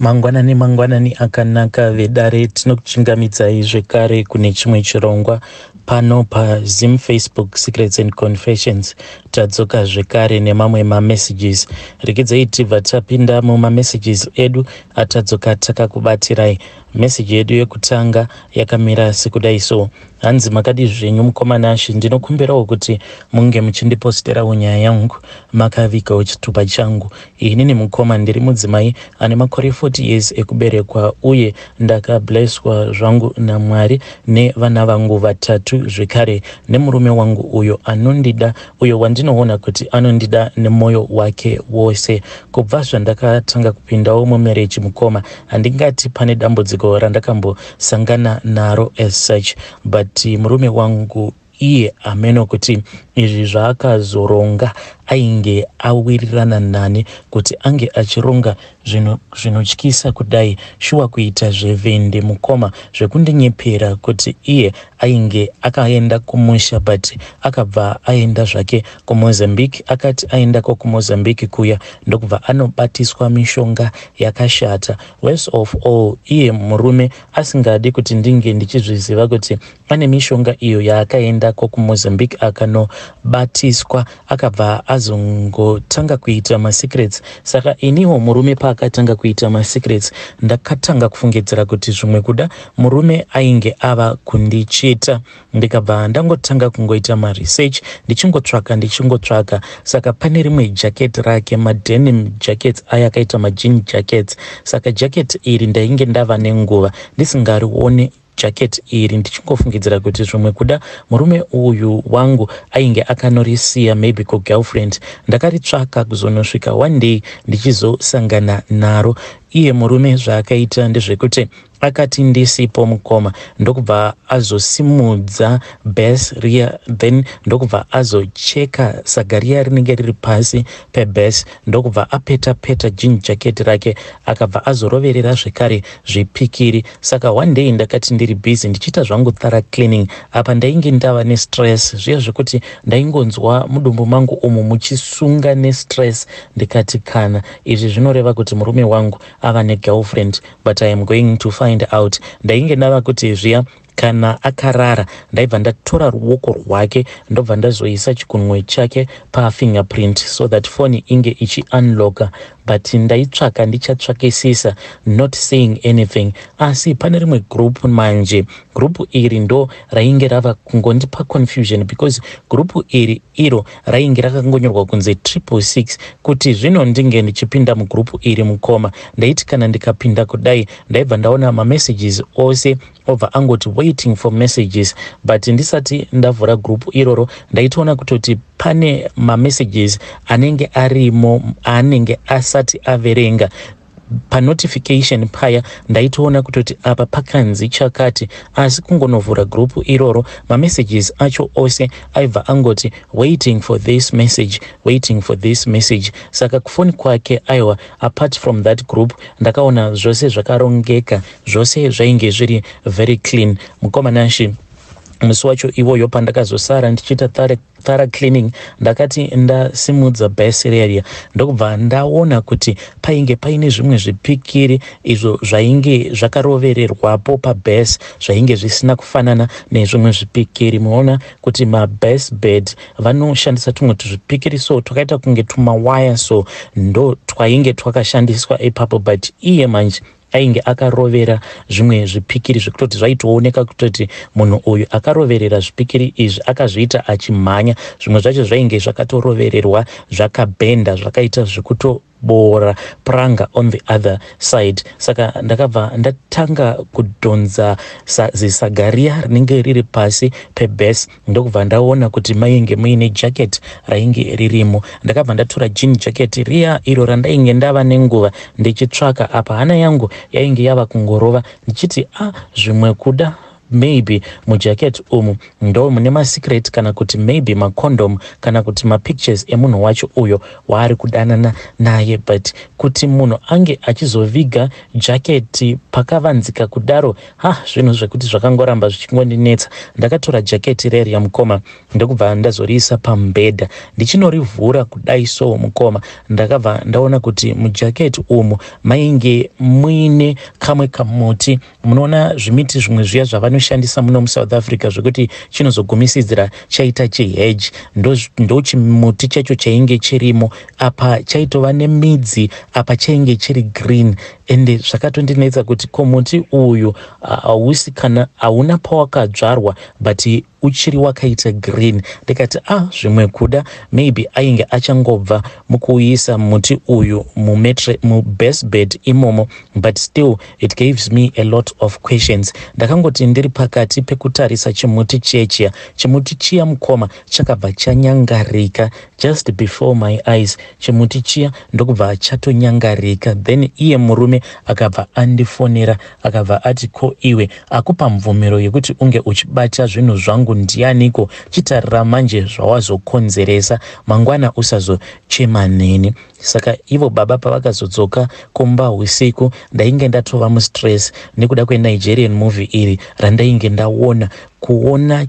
Mangwanani mangwanani akanaka vedare, tinokuchingamidzai zvekare kune chimwe chirongwa pano paZim Facebook Secrets and Confessions. Tadzoka zvekare nemamwe mamessages. Regedzai tibva tapinda mumamessages edu atadzoka takakubatirai. Meseji yedu yekutanga yakamira sekudai so. Hanzi makadii zvenyu mukoma Nashy, ndinokumbirawo kuti munge muchindiposterawo nyaya yangu makavigawo chitupa changu. Inini mukoma ndiri mudzimai ane makore 40 years ekuberekwa uye ndakablesswa zvangu naMwari nevana vangu vatatu zvekare nemurume wangu uyo anondida uyo wandinoona kuti anondida nemoyo wake wose. Kubva zvandakatanga kupindawo mumarriage mukoma handingati pane dambudziko randakambosangana naro as such, but murume wangu iye hameno kuti izvi zvaakazoronga ainge awirirana nani kuti ange achironga zvinotyisa kudai. Shuwa kuita zvevende mukoma, zvekundinyepera kuti iye ainge akaenda kumusha, but akabva aenda zvake kuMozambique. Akati aendako kuMozambique kuya ndokubva anobatiswa mishonga yakashata. Worse of all, iye murume asingadi kuti ndinge ndichizviziva kuti ane mishonga iyo yaakaendako kuMozambique akanobatiswa, akabva azongotanga kuita masecrets. Saka iniwo murume paakatanga kuita masecrets ndakatanga kufungidzira kuti zvimwe kuda murume ainge ava kundichita, ndikabva ndangotanga kungoita maresearch, ndichingotsvaka ndichingotsvaka. Saka pane rimwe jacket rake, madenim jackets aya akaita majean jackets. Saka jacket iri ndainge ndava nenguva ndisingarione jacket iri, ndichingofungidzira kuti zvimwe kuda murume uyu wangu ainge akanorisiya maybe kugirlfriend. Ndakaritsvaka kuzonosvika one day ndichizosangana naro. Iye murume zvaakaita ndezvekuti akati ndisipo mukoma, ndokubva azosimudza base riya, then ndokubva azocheka saga riya rinenge riri pasi pebase, ndokubva apeta peta jean jacket rake, akabva azoroverera zvekare zvipikiri. Saka one day ndakati ndiri busy ndichiita zvangu thorough cleaning, apa ndainge ndava nestress zviya zvekuti ndaingonzwa mudumbu mangu umu muchisunga nestress. Ndikati kana izvi zvinoreva kuti murume wangu ava negirlfriend, but I am going to find out. Ndainge ndava kuti zviya kana akarara ndaibva ndatora ruoko rwake, ndobva ndazoisa chikunwe chake pafingerprint so that foni inge ichiunlocka. But ndaitsvaka ndichatsvakisisa, not saying anything. Asi pane rimwe group manje, group iri ndo rainge rava kungondipa confusion, because group iri iro rainge rakangonyorwa kunze 666. Kuti zvino ndinge ndichipinda mugroup iri mukoma, ndaiti kana ndikapinda kudai ndaibva ndaona mamessages ose obva angoti "waiting for messages", but ndisati ndavhura group iroro ndaitoona kutoti pane mamessages anenge arimo aanenge asati averenga. Panotification paya ndaitoona kutoti apa pakanzi chakati, asi kungonovhura group iroro mamessages acho ose aibva angoti "waiting for this message, waiting for this message". Saka kufoni kwake, aiwa, apart from that group ndakaona zvose zvakarongeka, zvose zvainge zviri very clean. Mukoma Nashi, musi wacho iwoyo pandakazosara ndichiita thorough cleaning, ndakati ndasimudza base area, ndokubva ndaona kuti painge paine zvimwe zvipikiri izvo zvainge zvakarovererwapo pabase, zvainge zvisina kufanana nezvimwe zvipikiri. Munoona kuti mabase bed vanoshandisa tumwe tuzvipikiri so twakaita kunge tumawaya, so ndo twainge twakashandiswa ipapo, but iye manje ainge akarovera zvimwe zvipikiri zvekutoti zvaitooneka kutoti munhu uyu akaroverera zvipikiri izvi akazviita achimhanya. Zvimwe zvacho zvainge zvakatorovererwa zvakabhenda, zvakaita zvekutoboora pranga on the other side. Saka ndakabva ndatanga kudhonza zisaga riya rinenge riri pasi pebase, ndokubva ndaona kuti mainge muine jacket rainge ririmo. Ndakabva ndatora jean jacket riya iro randainge ndava nenguva ndichitsvaka. Apa hana yangu yainge yava kungorova ndichiti a ah, zvimwe kuda Maybe mujacket umu ndo mune masecret, kana kuti maybe macondom, kana kuti mapictures emunhu wacho uyo waari kudanana naye. But kuti munhu ange achizoviga jaketi pakavanzika kudaro, ha, zvinhu zvekuti zvakangoramba zvichingondinetsa. Ndakatora jaketi reriya, mukoma, ndokubva ndazoriisa pamubhedha. Ndichinorivhura kudai so, mukoma, ndakabva ndaona kuti mujaketi umu mainge muine kamwe kamuti. Munoona zvimiti zvimwe zviya zvavanoshandisa muno muSouth Africa, zvekuti chinozogumisidzira chaita chihedge. Ndo chimuti chacho chainge chirimo apa. Chaitova nemidzi apa, chainge chiri green. Ende zvakatondinetsa kuti ko muti uyu hausi kana hauna pawakadzvarwa, but uchiri wakaita green. Ndikati, "Ah, zvimwe kuda maybe ainge achangobva mukuisa muti uyu mubasebed imomo." But still it gives me a lot of questions. Ndakangoti ndiri pakati pekutarisa chimuti chechiya, chimuti chiya, mukoma, chakabva chanyangarika just before my eyes. Chimuti chiya ndokubva chatonyangarika. Then iye murume akabva andifonera, akabva ati, "Ko iwe, akupa mvumiro yekuti unge uchibata zvinhu zvangu ndianiko? Chitarira manje zvawazokonzeresa. Mangwana usazochema neni." Saka ivo baba pavakazodzoka kumba usiku, ndainge ndatova mustress nekuda kweNigerian movie iri randainge ndaona. Kuona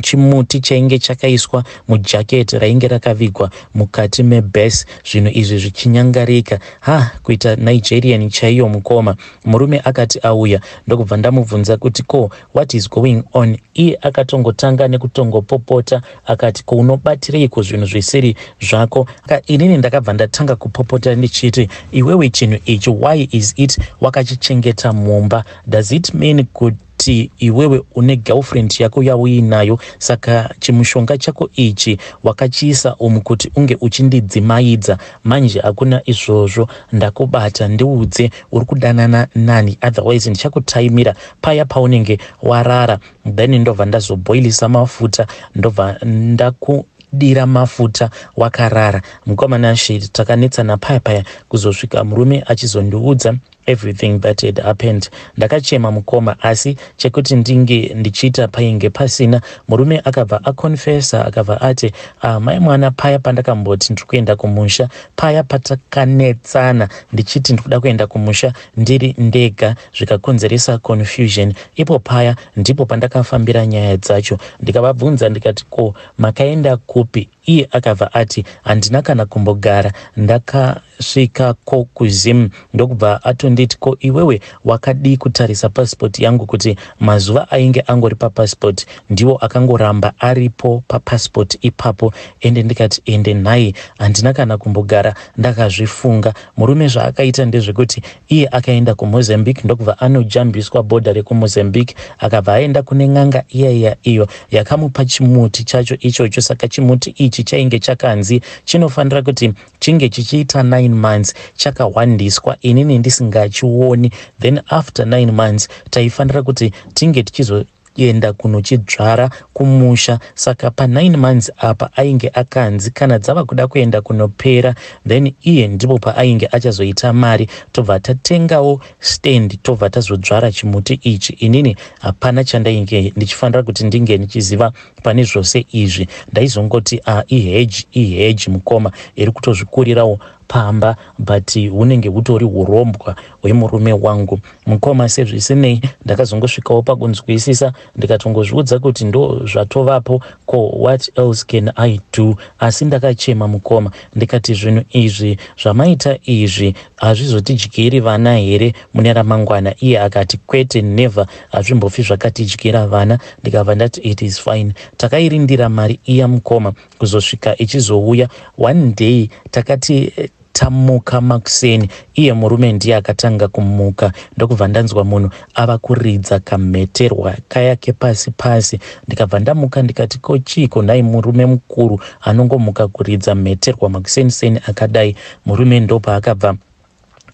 chimuti chainge chakaiswa mujaketi rainge rakavigwa mukati mebhesi, zvinhu izvi zvichinyangarika, ha, kuita Nigerian chaiyo, mukoma. Murume akati auya, ndokubva ndamubvunza kuti, "Ko what is going on?" Iye akatongotanga nekutongopopota, akati, "Ko unobatireiko zvinhu zvisiri zvako?" Inini ndakabva ndatanga kupopota ndichiti, "Iwewe, chinhu ichi, why is it wakachichengeta mumba? Does it mean kuti iwewe une girlfriend yako yauinayo, saka chimushonga chako ichi wakachiisa umu kuti unge uchindidzimaidza? Manje hakuna izvozvo, ndakubata. Ndiudze, uri kudanana nani? Otherwise ndichakutaimira paya paunenge warara, then ndobva ndazobhoilisa mafuta, ndobva ndakudira mafuta wakarara." Mukoma Nashe, takanetsana paya paya kuzosvika murume achizondiudza everything that had happened. Ndakachema, mukoma, asi chekuti ndinge ndichiita painge pasina. Murume akabva aconfessa, akabva ati, "Ah, mai mwana, paya pandakamboti ndiri kuenda kumusha, paya patakanetsana ndichiti ndiri kuda kuenda kumusha ndiri ndega, zvikakonzeresa confusion, ipo paya ndipo pandakafambira nyaya dzacho." Ndikavabvunza ndikati, "Ko makaenda kupi?" Iye akabva ati, "Handina kana kumbogara, ndakasvika ko kuZim." Ndokubva atonditi, "Ko iwewe wakadii kutarisa pasipoti yangu kuti mazuva ainge angori papasipoti ndiwo akangoramba aripo papasipoti ipapo?" Ende ndikati, "Ende nhai, handina kana kumbogara ndakazvifunga." Murume zvaakaita ndezvekuti iye akaenda kuMozambique, ndokubva anojambiswa bhodha rekuMozambique, akabva aenda kune n'anga iyaiya iyo yakamupa chimuti chacho ichocho. Saka chimuti ichi chainge chakanzi chinofanira kuti chinge chichiita 9 months chakahwandiswa, inini ndisingachioni. Then after 9 months taifanira kuti tinge tichizoenda kunochidzvara kumusha. Saka pa9 months apa ainge akanzi kana dzava kuda kuenda kunopera, then iye ndipo paainge achazoita mari, tobva tatengawo stand, tobva tazodzvara chimuti ichi. Inini hapana chandainge ndichifanira kuti ndinge ndichiziva pane zvose izvi. Ndaizongoti, "A, ihedge, ihedge, mukoma, iri kutozvikurirawo pamba," but hunenge hutori urombwa hwemurume wangu, mukoma. Sezvisinei, ndakazongosvikawo pakunzwisisa, ndikatongozviudza kuti ndo zvatovapo, ko what else can I do? Asi ndakachema, mukoma, ndikati, "Zvinhu izvi zvamaita izvi hazvizotidyiri vana here mune ramangwana?" Iye akati, "Kwete, never, hazvimbofi zvakatidyira vana." Ndikabva ndati, "It is fine." Takairindira mari iya, mukoma, kuzosvika ichizouya. One day takati tamuka makuseni, iye murume ndiye akatanga kumuka, ndokubva ndanzwa munhu ava kuridza kamheterwa kaya kepasi pasi. Ndikabva ndamuka, ndikati, "Ko chiiko nhai murume mukuru anongomuka kuridza mheterwa makuseniseni akadai?" Murume ndopaakabva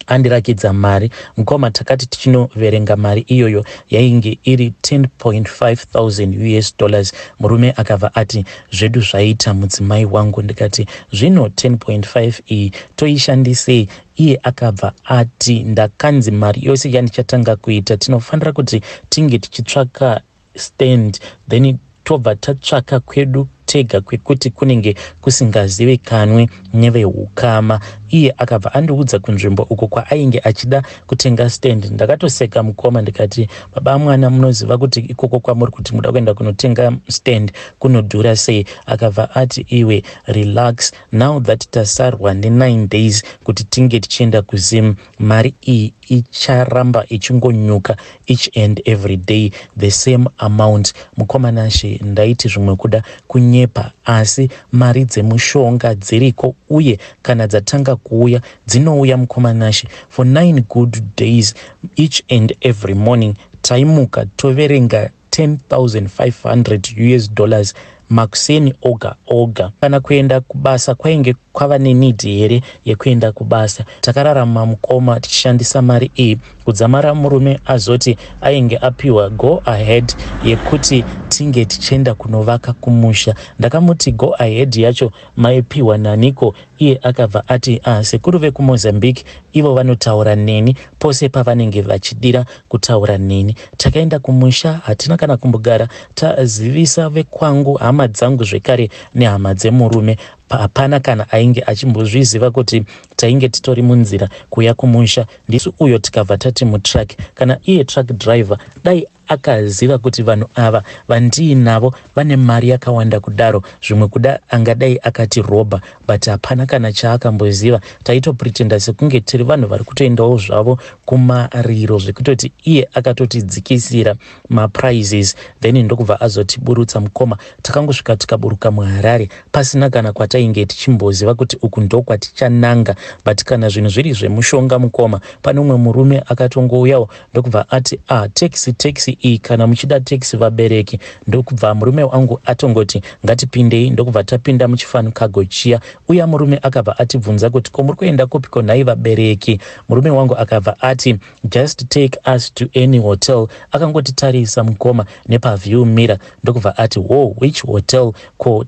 andirakidza mari, mukoma. Takati tichinoverenga mari iyoyo, yainge iri 10.5 thousand US dollars. Murume akabva ati, "Zvedu zvaita, mudzimai wangu." Ndikati, "Zvino 10.5 iyi toishandisei?" Iye akabva ati, "Ndakanzi mari yose yandichatanga kuita tinofanira kuti tinge tichitsvaka stand, then tobva tatsvaka kwedu tega kwekuti kunenge kusingazivikanwi nevehukama. Iye akabva andiudza kunzvimbo uko kwaainge achida kutenga stand. Ndakatoseka mukoma ndikati, baba mwana, munoziva kuti ikoko kwamuri kuti muda kuenda kunotenga stand kunodhura sei? Akabva ati, iwe relax, now that tasarwa ne9 days kuti tinge tichienda kuZim, mari iyi icharamba ichingonyuka each and every day, the same amount. Mukoma Nashe, ndaiti zvimwe kuda kunyepa, asi mari dzemushonga dziriko, uye kana dzatanga kuuya dzinouya. Mukoma Nashe, for 9 good days, each and every morning taimuka toverenga 10,500 US dollars makuseni oga oga. Kana kuenda kubasa kwainge kwava neneed here yekuenda kubasa? Takararama mukoma tichishandisa mari iyi kudzamara murume azoti ainge apiwa go ahead yekuti tinge tichienda kunovaka kumusha. Ndakamuti, go ahead yacho maipiwa naniko? Iye akabva ati, ah, sekuru vekuMozambique, ivo vanotaura neni pose pavanenge vachidira kutaura neni. Takaenda kumusha, hatina kana kumbogara tazivisa vekwangu, hama dzangu zvekare nehama dzemurume. Hapana kana ainge achimbozviziva kuti tainge titori munzira kuya kumusha ndisu uyo. Tikabva tati mutruck, kana iye truck driver dai akaziva kuti vanhu ava vandiinavo vane mari yakawanda kudaro, zvimwe kuda angadai akati robha, but hapana kana chaakamboziva. Taitopretenda sekunge tiri vanhu vari kutoendawo zvavo kumariro, zvekutoti iye akatotidzikisira maprices, then ndokubva azotiburutsa. Mukoma, takangosvika tikaburuka muHarare pasina kana kwatainge tichimboziva kuti uku ndokwatichananga. But kana zvinhu zviri zvemushonga, mukoma, pane umwe murume akatongouyawo ndokubva ati, ah, taxi, taxi iyi, kana muchida taxi vabereki. Ndokubva murume wangu atongoti, ngatipindei. Ndokubva tapinda muchifan cargo chiya. Uya murume akabva atibvunza kuti, ko muri kuenda kupiko nhai vabereki? Murume wangu akabva ati, just take us to any hotel. Akangotitarisa mukoma nepaview mirror, ndokubva ati, wo, which hotel? Ko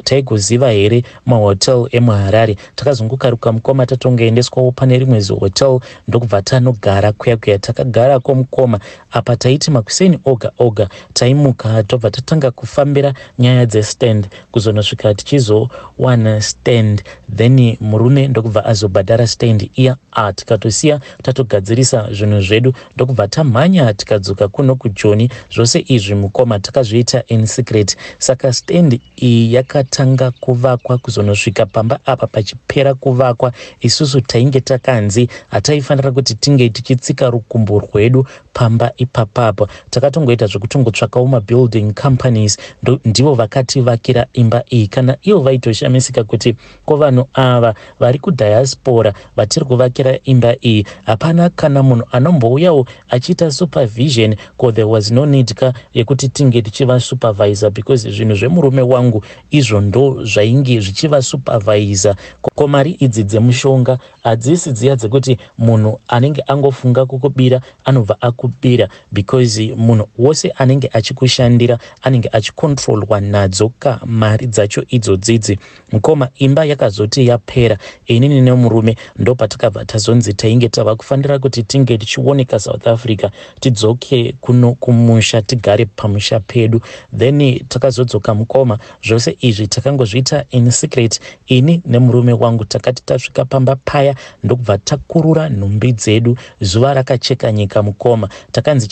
taigoziva here mahotel emuHarare? Takazongokaruka mukoma, tatongoendeswawo pane rimwe zihotel, ndokubva tanogara kuya kuya. Takagarako mukoma. Apa taiti makuseni oga oga taimuka, tobva tatanga kufambira nyaya dzestand kuzonosvika tichizowana stand, then murume ndokubva azobhadhara stand iya. A, tikatosiya tatogadzirisa zvinhu zvedu, ndokubva tamhanya tikadzoka kuno kuJoni. Zvose izvi mukoma takazviita in secret. Saka stand iyi yakatanga kuvakwa kuzonosvika pamba apa pachipera kuvakwa, isusu tainge takanzi hataifanira kuti tinge tichitsika rukumbo rwedu pamba ipapapa. Takatongoita zvekutongotsvakawo mabuilding companies, ndivo vakativakira imba iyi. Kana ivo vaitoshamisika kuti, ko vanhu ava vari kudiaspora vatiri kuvakira imba iyi, hapana kana munhu anombouyawo achiita supervision? Ko there was no need ka yekuti tinge tichivasupervisa, because zvinhu zvemurume wangu izvo ndo zvainge zvichivasupervisa. Ko mari idzi dzemushonga hadzisi dziya dzekuti munhu anenge angofunga kukubira anobva akubira, because munhu wose anenge achikushandira anenge achicontrolwa nadzo ka mari dzacho idzodzidzi. Mukoma, imba yakazoti yapera, inini nemurume ndopatakabva tazonzi tainge tava kufanira kuti tinge tichioneka South Africa, tidzoke kuno kumusha, tigare pamusha pedu. Then takazodzoka mukoma. Zvose izvi takangozviita in secret, ini nemurume wangu. Takati tasvika pamba paya, ndokubva takurura nhumbi dzedu. Zuva rakacheka nyika mukoma. Takanzi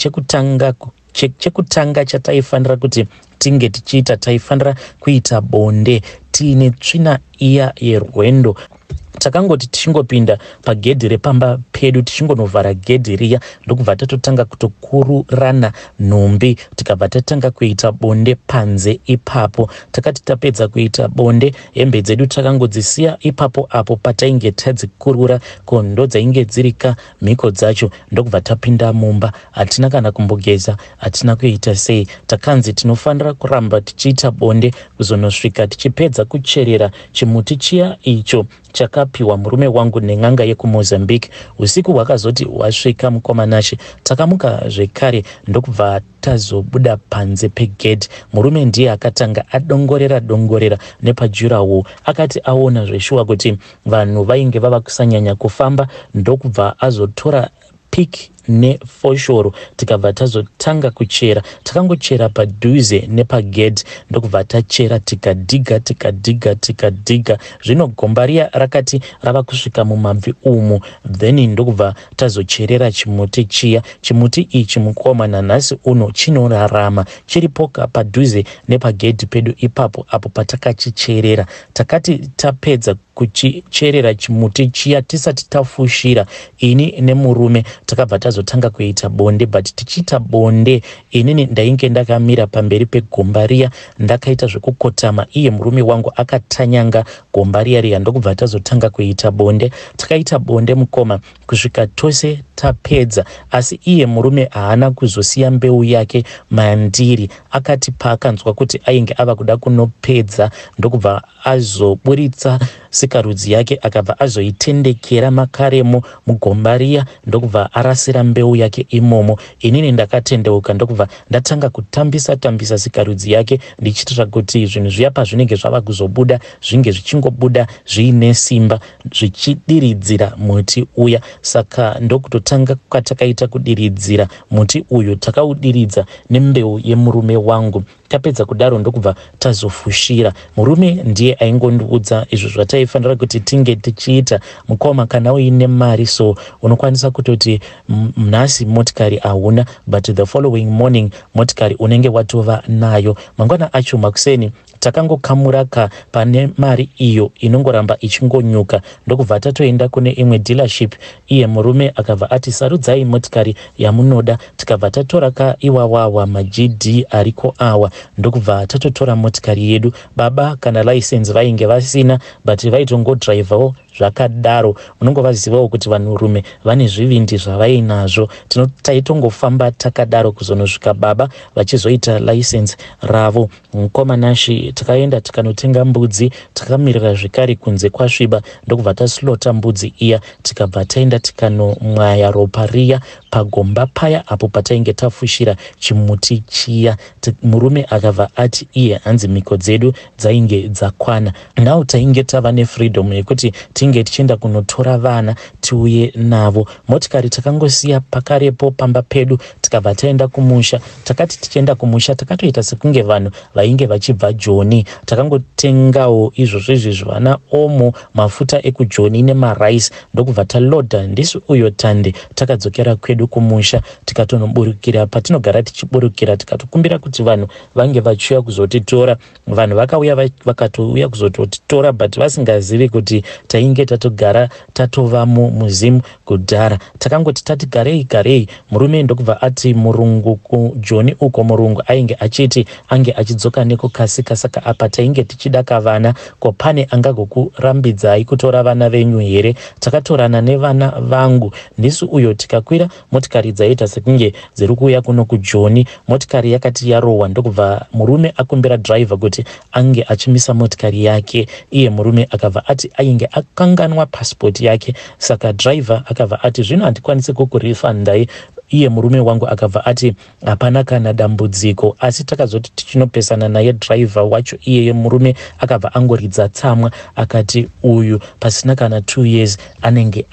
chekutanga chataifanira kuti tinge tichiita, taifanira kuita bonde tiine tsvina iya yerwendo. Takangoti tichingopinda pagedhi repamba pedu, tichingonovhara gedhi riya, ndokubva tatotanga kutokururana nhumbi, tikabva tatanga kuita bonde panze ipapo. Takati tapedza kuita bonde, hembe dzedu takangodzisiya ipapo apo patainge tadzikurura, ko ndo dzainge dzirika mhiko dzacho. Ndokubva tapinda mumba, hatina kana kumbogeza, hatina kuita sei. Takanzi tinofanira kuramba tichiita bonde kuzonosvika tichipedza kucherera chimuti chiya icho chakapiwa murume wangu nen'anga yekuMozambique. Usiku hwakazoti hwasvika, mukoma Nashe, takamuka zvekare, ndokubva tazobuda panze pegedhi. Murume ndiye akatanga adongorera dongorera nepadurawall. Akati aona zveshuwa kuti vanhu vainge vava kusanyanya kufamba, ndokubva azotora pick. Nefoshoro tikabva tazotanga kuchera. Takangochera padhuze nepagedhi ndokubva tachera, tikadhiga, tikadhiga, tikadhiga. Zvino gomba riya rakati rava kusvika mumabvi umu, then ndokubva tazocherera chimuti chiya. Chimuti ichi, mukoma, nanhasi uno chinorarama, chiripoka padhuze nepagedhi pedu ipapo apo patakachicherera. Takati tapedza kuchicherera chimuti chiya, tisati tafushira, ini nemurume takabva tazotanga kuita bonde. But tichiita bonde, inini ndainge ndakamira pamberi pegomba riya, ndakaita zvekukotama, iye murume wangu akatanyanga gomba riya riya, ndokubva tazotanga kuita bonde. Takaita bonde, mukoma, kusvika tose tapedza, asi iye murume haana kuzosiya mbeu yake mandiri. Akati paakanzwa kuti ainge ava kuda kunopedza, ndokubva azoburitsa sikarudzi yake, akabva azoitendekera makaremo mugomba riya, ndokubva arasira mbeu yake imomo. Inini ndakatendeuka, ndokubva ndatanga kutambisa tambisa sikarudzi yake, ndichiitira kuti zvinhu zviya pazvinenge zvava kuzobuda zvinge zvichingobuda zviine simba, zvichidiridzira muti uya. Saka ndokutotanga kwatakaita kudiridzira muti uyu. Takaudiridza nembeu yemurume wangu. Tapedza kudaro, ndokubva tazofushira. Murume ndiye aingondiudza izvo zvataifanira kuti tinge tichiita. Mukoma, kana uine mari so unokwanisa kutoti nhasi motikari hauna, but the following morning motikari unenge watova nayo. Mangwana acho makuseni takangokamura ka pane mari iyo inongoramba ichingonyuka, ndokubva tatoenda kune imwe dealership. Iye murume akabva ati, "Sarudzai motikari yamunoda." Tikabva tatora ka iwawawa maGD ariko awa, ndokubva tatotora motikari yedu. Baba kana license vainge vasina, but vaitongodhiraivhawo zvakadaro. Munongovazivawo kuti vanhurume vane zvivindi zvavainazvo. Taitongofamba takadaro kuzonosvika baba vachizoita license ravo. Mukoma Nashi, takaenda tikanotenga mbudzi. Takamirira zvekare kunze kwasviba, ndokubva taslaughter mbudzi iya, tikabva taenda tikanomwaya ropa riya pagomba paya apo patainge tafushira chimuti chiya. Murume akabva ati iye hanzi mhiko dzedu dzainge dzakwana. Now tainge tava nefreedom yekuti tinge tichienda kunotora vana tiuye navo. Motikari takangosiya pakarepo pamba pedu, tikabva taenda kumusha. Takati tichienda kumusha, takatoita sekunge vanhu vainge vachibva Joni. Takangotengawo izvozvo izvi, vana Omo, mafuta ekuJoni nemaraisi, ndokubva talodha ndisu uyo tande. Takadzokera kwedu kumusha, tikatonoburukira patinogara tichiburukira, tikatokumbira kuti vanhu vange vachiuya kuzotitora. Vanhu vakauya, vakatouya kuzototitora, but vasingazivi kuti tainge tatogara tatovamo muZimu kudhara. Takangoti tati garei garei, murume ndokubva ati murungu kuJoni uko, murungu ainge achiti ange achidzoka nekukasika, saka apa tainge tichida kavana. Ko pane angagokurambidzai kutora vana venyu here? Takatorana nevana vangu ndisu uyo, tikakwira motikari dzaiita sekunge dziri kuuya kuno kuJoni. Motikari yakati yarohwa, ndokubva murume akumbira dhiraivha kuti ange achimisa motikari yake. Iye murume akabva ati ainge akanganwa pasipoti yake, saka dhiraivha akabva ati, "Zvino handikwanisi kukurifandai." Iye murume wangu akabva ati hapana kana dambudziko. Asi takazoti tichinopesana naye dhiraivha wacho iyeye, murume akabva angoridza tsamwa, akati uyu pasina kana 2 years anenge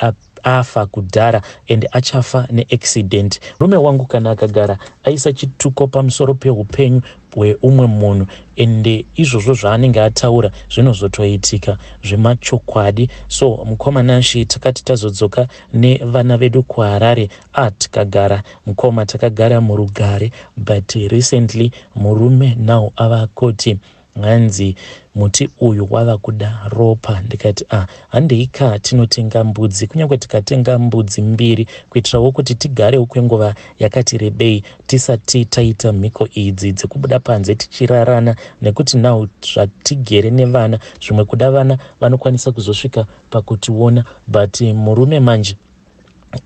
afa kudhara and achafa neaccident. Murume wangu kana akagara aisa chituko pamusoro peupenyu hweumwe munhu, ende izvozvo zvaanenge ataura zvinozotoitika zvemachokwadi. So mukoma Nashi, takati tazodzoka nevana vedu kuHarare, a tikagara, mukoma, takagara murugare. But recently murume now ava kuti hanzi muti uyu wava kuda ropa. Ndikati, "Ah, handeika tinotenga mbudzi, kunyange tikatenga mbudzi mbiri, kuitirawo kuti tigarewo kwenguva yakati rebei tisati taita mhiko idzi dzekubuda panze tichirarana, nekuti now zvatigere nevana, zvimwe kuda vana vanokwanisa kuzosvika pakutiona." But murume manje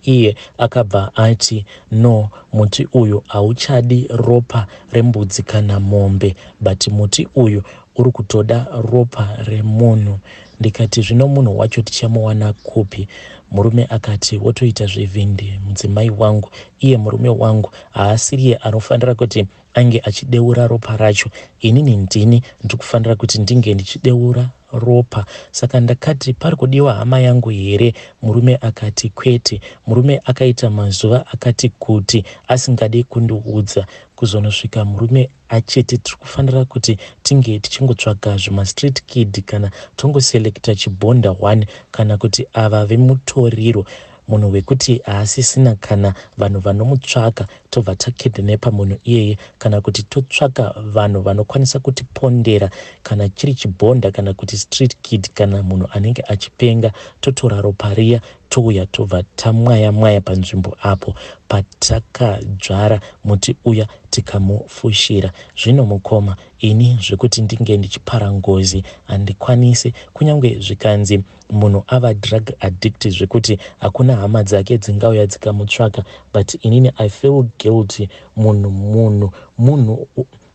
iye akabva ati, "No, muti uyu hauchadi ropa rembudzi kana mombe, but muti uyu uri kutoda ropa remunhu." Ndikati, "Zvino munhu wacho tichamuwana kupi?" Murume akati, "Wotoita zvivhindi, mudzimai wangu. Iye murume wangu haasiriye anofanira kuti ange achideura ropa racho. Inini ndini ndiri kufanira kuti ndinge ndichideura ropa. Saka ndakati pari kudiwa hama yangu here? Murume akati kwete. Murume akaita mazuva akati kuti asingade kundiudza. Kuzonosvika murume achiti tiri kufanira kuti tinge tichingotsvaga zvimastreet kid kana tongoselecta chibhonda one kana kuti ava vemutoriro munhu wekuti haasisina kana vanhu vanomutsvaka tobva takidnepa munhu iyeye kana kuti totsvaka vanhu vanokwanisa kutipondera kana chiri chibhonda kana kuti street kid kana munhu anenge achipenga totora ropa riya touya tobva tamwaya mwaya panzvimbo apo patakadzvara muti uya tikamufushira. Zvino mukoma ini zvekuti ndinge ndichipara ngozi handikwanise kunyange zvikanzi munhu ava drug addict zvekuti hakuna hama dzake dzingauya dzikamutsvaka but inini I feel guilty munhu munhu munhu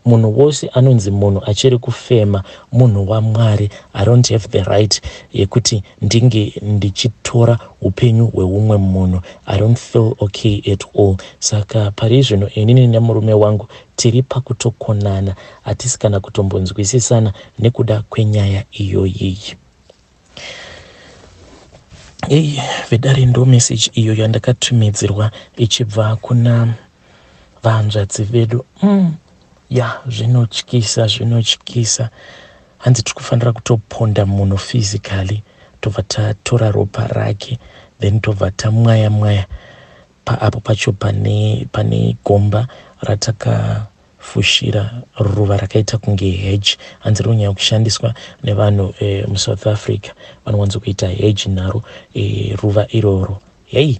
munhu wose anonzi munhu achiri kufema munhu waMwari. I don't have the right yekuti ndinge ndichitora upenyu hweumwe munhu. I don't feel okay at all. Saka pari zvino inini nemurume wangu tiri pakutokonana, hatisi kana kutombonzwisisana nekuda kwenyaya iyoyiyi. Ei vedare, ndo message iyo yandakatumidzirwa ichibva kuna vahanzvadzi vedu. Ya, zvinotyisa, zvinotyisa. Hanzi tiri kufanira kutoponda munhu physically, tobva tatora ropa rake, then tobva tamwaya mwaya paapo pacho pane, pane gomba ratakafushira ruva rakaita kunge hedge. Hanzi rinonyanya kushandiswa nevanhu muSouth Africa, vanowanzo kuita hedge naro ruva iroro. Hei.